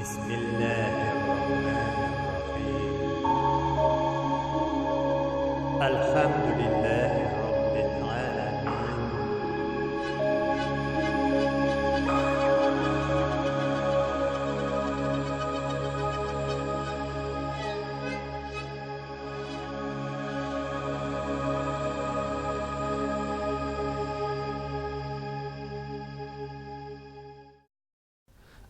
Бисмиллаһир-рахманир-рахим. Әлхәмдүлиллаһи раббил галәмин.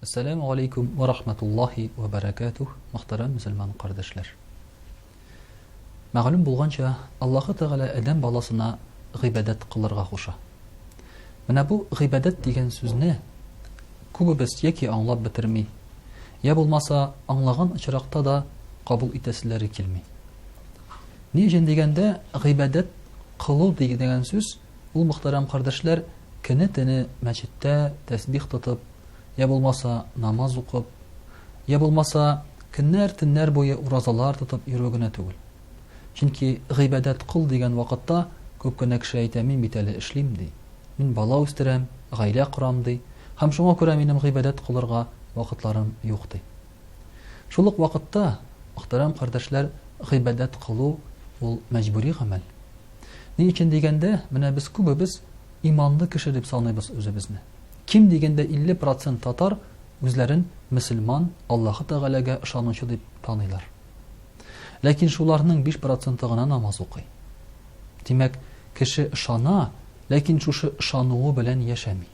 Әссәләмү галәйкүм вә рахматуллаһи вә бәрәкәтүһ, мөхтәрәм мөселман кардәшләр! Мәгълүм булганча, Аллаһы Тәгалә адәм баласына гыйбадәт кылырга куша. Менә бу гыйбадәт дигән сүзне күбебез яки аңлап бетерми, я булмаса аңлаган очракта да кабул итәселәре килми. Ни өчен дигәндә, гыйбадәт кылу дигән сүз, ул, мөхтәрәм кардәшләр, көне-төне мәчеттә тәсбих тотып, я булмаса намаз укып, я булмаса көннәр-төннәр буе уразалар тотып йөрү генә түгел. Чөнки гыйбадәт кыл дигән вакытта күп кенә кеше әйтә, мин бит әле эшлим, ди. Мин бала үстерәм, гаилә корам, ди. Һәм шуңа күрә минем гыйбадәт кылырга вакытларым юк, ди. Шул ук вакытта, мөхтәрәм кардәшләр, гыйбадәт кылу ул мәҗбүри гамәл. Ни өчен дигәндә, менә без күбебез иманлы кеше дип саныйбыз үзебезне. Ким дигәндә 50 процент татар үзләрен мөселман, Аллаһы Тәгаләгә ышанучы дип таныйлар. Ләкин шуларның 5 проценты гына намаз укый. Димәк, кеше ышана, ләкин шушы ышануы белән яшәми.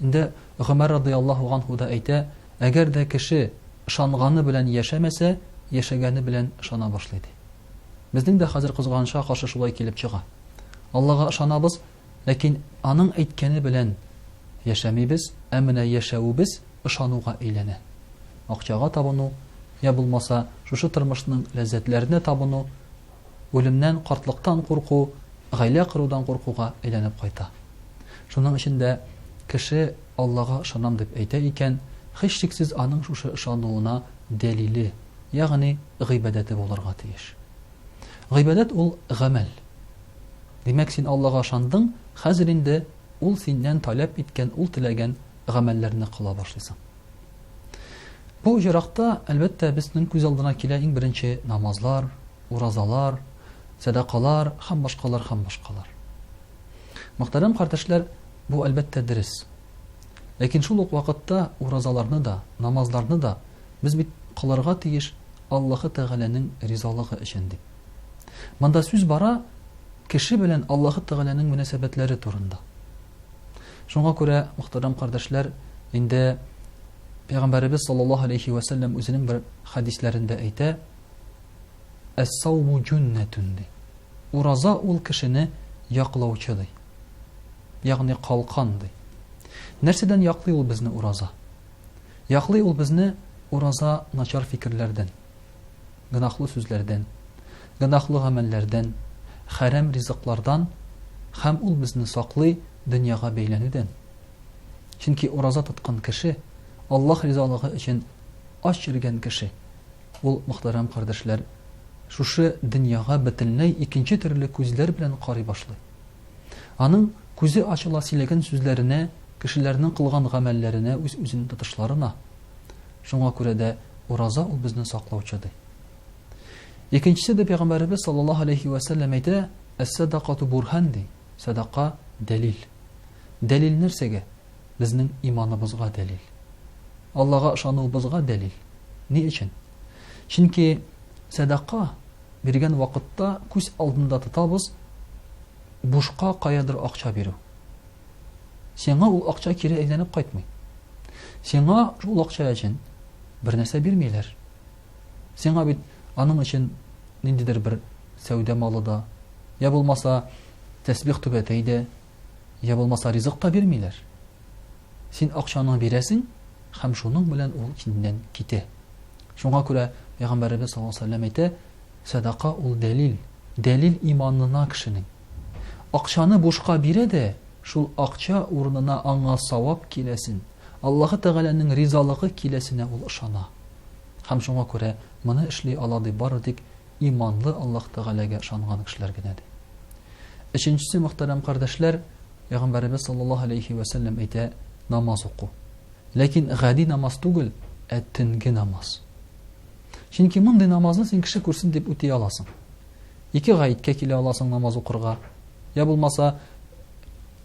Инде Гомәр радыяллаһу ганһу да әйтә, әгәр дә кеше ышанганы белән яшәмәсә, яшәгәне белән ышана башлый ди. Безнең дә хәзер кызганычка каршы шулай килеп чыга. Аллага ышанабыз, ләкин аның әйткәне белән яшәмибез, ә менә яшәвебез ышануга әйләнә. Акчага табыну, я булмаса, шушы тормышның ләззәтләренә табыну, үлемнән, картлыктан курку, гаилә корудан куркуга әйләнеп кайта. Шуның өчен дә кеше Аллага ышанам дип әйтә икән, һичшиксез аның шушы ышануына дәлиле, ягъни гыйбадәте булырга тиеш. Гыйбадәт ул гамәл. Димәк, син Аллага ышандың, хәзер инде ул синнән таләп иткән, ул теләгән гамәлләрне кыла башлыйсың. Бу очракта, әлбәттә, безнең күз алдына килә иң беренче намазлар, уразалар, сәдакалар һәм башкалар һәм башкалар. Мөхтәрәм кардәшләр, бу әлбәттә дөрес. Ләкин шул ук вакытта уразаларны да, намазларны да без бит кылырга тиеш Аллаһы Тәгаләнең ризалыгы өчен дип. Монда сүз бара кеше белән Аллаһы Тәгаләнең мөнәсәбәтләре турында. Шуңа күрә, мөхтәрәм кардәшләр, инде Пәйгамбәребез саллаллаһу алейхи ва сәлләм үзенең бер хәдисләрендә әйтә, Әс-сауму җуннәтун ди. Ураза ул кешене яклаучы ди. Ягъни калкан ди. Нәрсәдән яклый ул безне ураза? Яклый ул безне ураза начар фикерләрдән, гөнаһлы сүзләрдән, гөнаһлы гамәлләрдән, хәрәм ризыклардан һәм ул безне саклый дөньяга бәйләнүдән. Чөнки ураза тоткан кеше, Аллаһ ризалыгы өчен ач йөргән кеше, ул, мөхтәрәм кардәшләр, шушы дөньяга бөтенләй икенче төрле күзләр белән карый башлый. Аның күзе ачыла сөйләгән сүзләренә, кешеләрнең кылган гамәлләренә, үз-үзен тотышларына. Шуңа күрә дә ураза ул безне саклаучы, ди. Икенчесе дә пәйгамбәребез саллаллаһу алейхи вә сәлләм әйтә, Әс-сәдакату бурһан, ди. Сәдака дәлил. Дәлил нәрсәгә? Безнең иманыбызга дәлил. Аллага ышануыбызга дәлил. Ни өчен? Чөнки сәдака биргән вакытта күз алдында тотабыз бушка каядыр акча бирү. Сиңа ул акча кире әйләнеп кайтмый. Сиңа шул акча өчен бер нәрсә бирмиләр. Сиңа бит аның өчен ниндидер бер сәүдә малы да, я булмаса тәсбих түбәтәй дә, я булмаса ризык та бирмиләр. Син акчаны бирәсең һәм шуның белән ул синнән китә. Шуңа күрә Пәйгамбәребез саллаллаһу алейһи ва сәлләм әйтә, сәдака ул дәлил, дәлил иманына кешенең. Акчаны бушка бирә дә, шул акча урынына аңа савап киләсен, Аллаһы Тәгаләнең ризалыгы киләсенә ул ышана. Һәм шуңа күрә моны эшли ала дип бары тик иманлы Аллаһ Тәгаләгә ышанган кешеләр генә ди. Өченчесе, мөхтәрәм кардәшләр, Пәйгамбәребез саллаллаһу алейһи вә сәлләм әйтә, намаз уку. Ләкин гади намаз түгел, ә төнге намаз. Чөнки мондый намазны син кеше күрсен дип үти аласың. Ике гаеткә килә аласың намаз укырга. Я булмаса,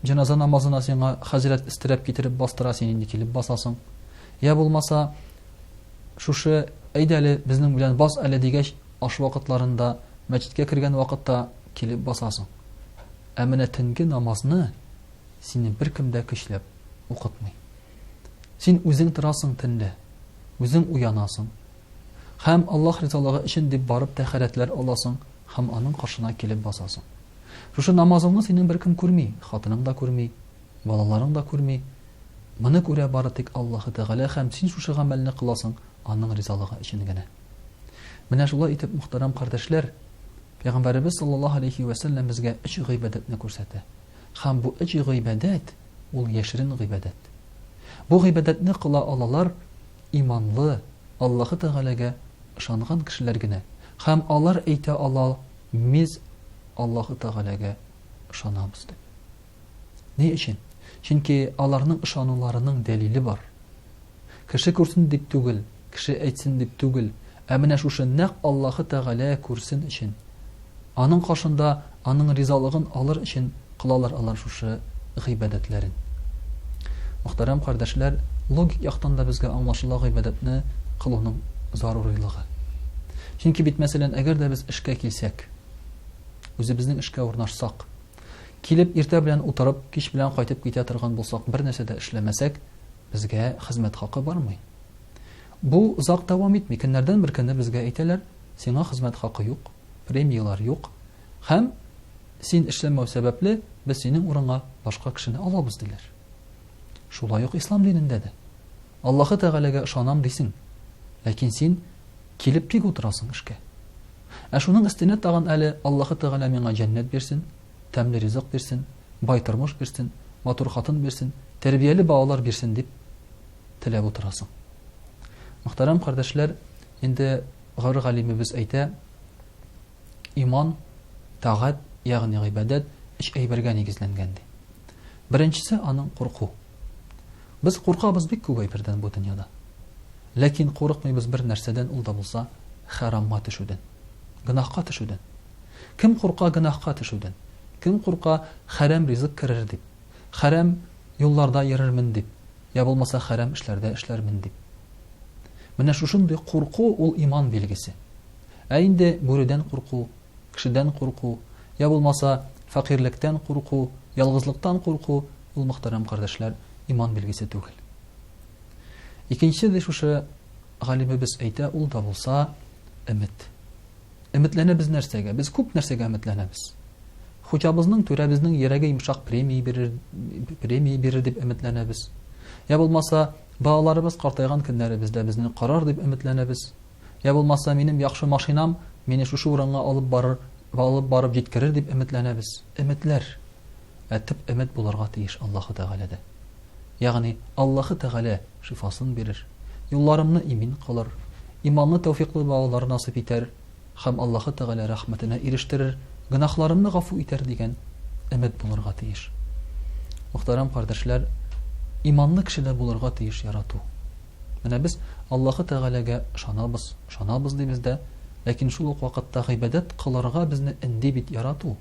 җеназа намазына сиңа хәзрәт өстерәп китереп бастыра, син инде килеп басасың. Я булмаса, шушы әйдә әле безнең белән бас әле дигәч, аш вакытларында, мәчеткә кергән вакытта килеп басасың. Ә менә төнге намазны сине беркем дә көчләп укытмый. Син үзең торасың төнлә, үзең уянасың. Һәм Аллаһ ризалыгы өчен дип барып тәһарәтләр аласың һәм аның каршына килеп басасың. Шушы намазыңны синең беркем күрми, хатының да күрми, балаларың да күрми. Моны күрә бары тик Аллаһы Тәгалә һәм син шушы гамәлне кыласың аның ризалыгы өчен генә. Менә шулай итеп, мөхтәрәм кардәшләр, Пәйгамбәребез саллаллаһу алейһи вә сәлләм безгә өч гыйбадәтне күрсәтә. Һәм бу өч гыйбадәт, ул яшерен гыйбадәт. Бу гыйбадәтне кыла алалар иманлы, Аллаһы Тәгаләгә ышанган кешеләр генә. Һәм алар әйтә ала, Миз Аллаһы Тәгаләгә ышанабыз дип. Ни өчен? Чөнки аларның ышануларының дәлиле бар. Кеше күрсен дип түгел, кеше әйтсен дип түгел, ә менә шушы нәкъ Аллаһы Тәгалә күрсен өчен, Аның каршында Аның ризалыгын алыр өчен кылалар алар шушы гыйбадәтләрен. Мөхтәрәм кардәшләр, логик яктан да безгә аңлашыла гыйбадәтне кылуның зарурилыгы. Чөнки бит, мәсәлән, әгәр дә без эшкә килсәк, үзебезнең эшкә урнашсак, килеп иртә белән утырып, кич белән кайтып китә торган булсак, бер нәрсә дә эшләмәсәк, безгә хезмәт хакы бармый. Бу озак дәвам итми. Көннәрдән бер көнне безгә әйтәләр, сиңа хезмәт хакы юк, премияләр юк һәм син эшләмәү сәбәпле, без синең урынга башка кешене алабыз, диләр. Шулай ук ислам динендә дә. Аллаһы Тәгаләгә ышанам дисең, ләкин син килеп тик утырасың эшкә. Ә шуның өстенә тагын әле Аллаһы Тәгалә миңа җәннәт бирсен, тәмле ризык бирсен, бай тормыш бирсен, матур хатын бирсен, тәрбияле балалар бирсен дип теләп утырасың. Мөхтәрәм кардәшләр, инде гыр галимебез әйтә, иман, тагать, ягъни гыйбадәт өч әйбергә нигезләнгән ди. Беренчесе аның курку. Без куркабыз бик күп әйбердән бу дөньяда. Ләкин курыкмыйбыз бер нәрсәдән, ул да булса хәрамга төшүдән, гөнаһка төшүдән. Кем курка гөнаһка төшүдән? Кем курка хәрәм ризык керер дип, хәрәм юлларда йөрермен дип, я булмаса хәрәм эшләрдә эшләрмен дип? Менә шушындый курку ул иман билгесе. Ә инде бүредән курку, кешедән курку, я булмаса фәкыйрьлектән курку, ялгызлыктан курку, ул, мөхтәрәм кардәшләр, иман билгесе түгел. Икенче ди шушы галимебез әйтә, ул да булса өмет. Өметләнәбез нәрсәгә? Без күп нәрсәгә өметләнәбез. Хуҗабызның, түрәбезнең йөрәге йомшак премия бирер, премия бирер дип өметләнәбез. Я булмаса, балаларыбыз картайган көннәребездә безне карар дип өметләнәбез. Я булмаса, минем яхшы машинам мине шушы урынга алып барыр, алып барып җиткерер дип өметләнәбез. Өметләр. Ә төп өмет булырга тиеш Аллаһы Тәгаләдә. Ягъни Аллаһы Тәгалә шифасын бирер, юлларымны имин кылыр, иманлы тәүфикълы балалар насыйп итәр һәм Аллаһы Тәгалә рәхмәтенә ирештерер, гөнаһларымны гафу итәр дигән өмет булырга тиеш. Мөхтәрәм кардәшләр, иманлы кешедә булырга тиеш ярату. Менә без Аллаһы Тәгаләгә ышанабыз, ышанабыз дибез дә, ләкин шул ук вакытта гыйбадәт кылырга безне өнди бит ярату.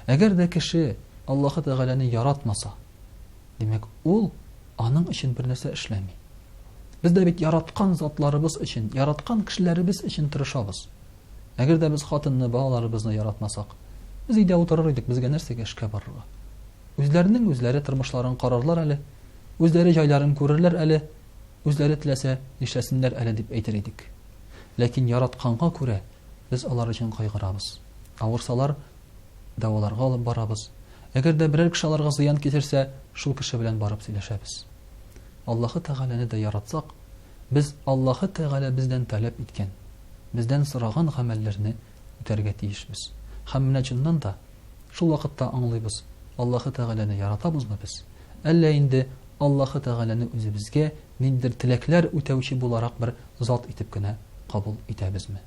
Әгәр дә кеше Аллаһы Тәгаләне яратмаса, димәк, ул аның өчен бер нәрсә эшләми. Без дә бит яраткан затларыбыз өчен, яраткан кешеләребез өчен тырышабыз. Әгәр дә без хатынны, балаларыбызны яратмасак, без өйдә утырыр идек, безгә нәрсәгә эшкә барырга? Үзләренең үзләре тормышларын карарлар әле, үзләре җайларын күрерләр әле, үзләре теләсә нишләсеннәр әле дип әйтер идек. Ләкин яратканга күрә без алар өчен кайгырабыз. Авырсалар, дәваларга алып барабыз. Әгәр дә берәр кеше аларга зыян китерсә, шул кеше белән барып сөйләшәбез. Аллаһы Тәгаләне дә яратсак, без Аллаһы Тәгалә бездән таләп иткән, бездән сораган гамәлләрне үтәргә тиешбез. Һәм менә чыннан да, шул вакытта аңлыйбыз, Аллаһы Тәгаләне яратабызмы без, әллә инде Аллаһы Тәгаләне үзебезгә ниндидер теләкләр үтәүче буларак бер зат итеп кенә кабул итәбезме?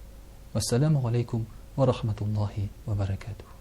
Вәссәламү галәйкүм вә рахмәтуллаһи вә бәрәкәтүһ.